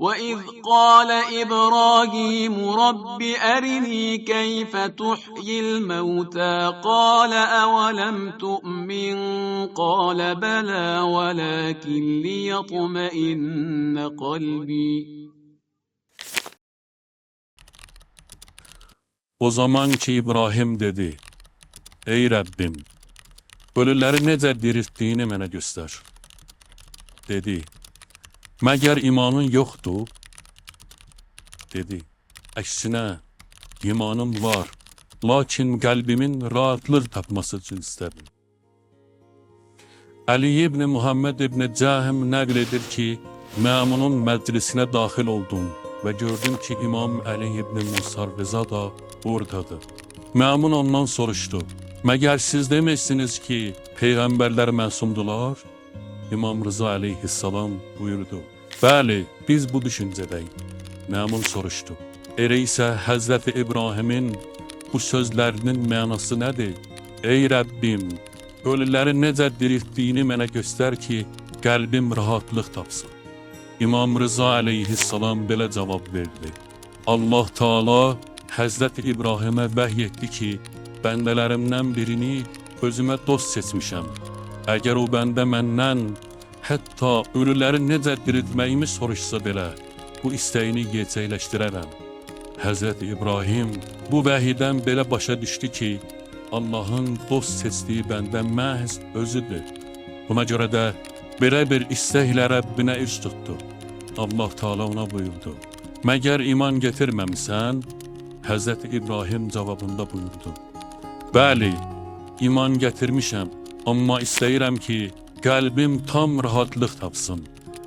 وَإِذْ قَالَ إِبْرَاهِيمُ رَبِّ أَرِنِي كَيْفَ تُحْيِي الْمَوْتَى قَالَ أَوَلَمْ تُؤْمِنْ قَالَ بَلَى وَلَكِنْ لِيَطْمَئِنَّ قَلْبِي. O zaman ki İbrahim dedi, Ey Rəbbim, ölüləri necə diriltdiyini mənə göstər. Dedi, məgər imanın yoxdur? Dedi, əksinə, imanım var, lakin qəlbimin rahatlıq tapması üçün istədim. Əli ibn Muhammed ibn Cahim nəql edir ki, Məmunun məclisinə daxil oldum və gördüm ki, İmam Əli ibn Musa Rıza da oradadır. Məmun ondan soruşdu, məgər siz demirsiniz ki, peyğəmbərlər məsumdular? İmam Rıza əleyhissalam buyurdu, bəli, biz bu düşüncədəyik. Məmun soruşdu, elə isə Həzrəti İbrahimin bu sözlərinin mənası nədir? Ey Rəbbim, ölüləri necə diriltdiyini mənə göstər ki, qəlbim rahatlıq tapsın. İmam Rıza əleyhissalam belə cavab verdi. Allah Teala Həzrəti İbrahimə vəhy etdi ki, bəndələrimdən birini özümə dost seçmişəm. Əgər o bəndə məndən hətta ölüləri necə diriltməyimi soruşsa belə, bu istəyini gerçəkləşdirərəm. Həzrəti İbrahim bu vəhidən belə başa düşdü ki, Allahın dost seçdiyi bəndə məhz özüdür. Buna görə də belə bir istəklə Rəbbinə üz tutdu. Allah Teala ona buyurdu: Məgər iman getirməmisən? Həzrəti İbrahim cavabında buyurdu: Bəli, iman gətirmişəm, amma istəyirəm ki, qəlbim tam rahatlıq tapsın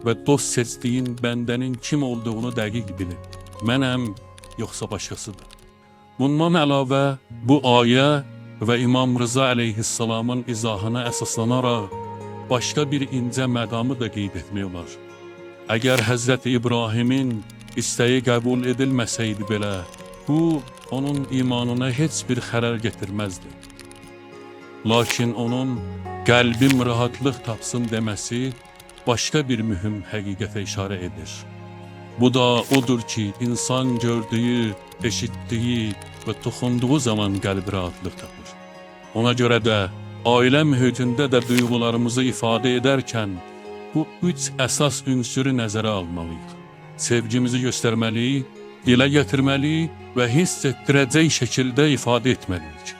və dost seçdiyin bəndənin kim olduğunu dəqiq bilim. Mənəm, yoxsa başqasıdır. Bundan əlavə, bu ayə və İmam Rıza əleyhissalamın izahına əsaslanaraq başqa bir incə məqamı da qeyd etmək olar. Əgər Həzrəti İbrahimin istəyi qəbul edilməsəydi belə, bu onun imanına heç bir xələl gətirməzdi. Lakin onun qəlbim rahatlıq tapsın deməsi başqa bir mühüm həqiqətə işarə edir. Bu da odur ki, insan gördüyü, eşitdiyi və toxunduğu zaman qəlbi rahatlıq tapır. Ona görə də ailə mühitində də duyğularımızı ifadə edərkən bu üç əsas ünsürü nəzərə almalıyıq. Sevgimizi göstərməli, dilə gətirməli və hiss etdirəcək şəkildə ifadə etməliyik.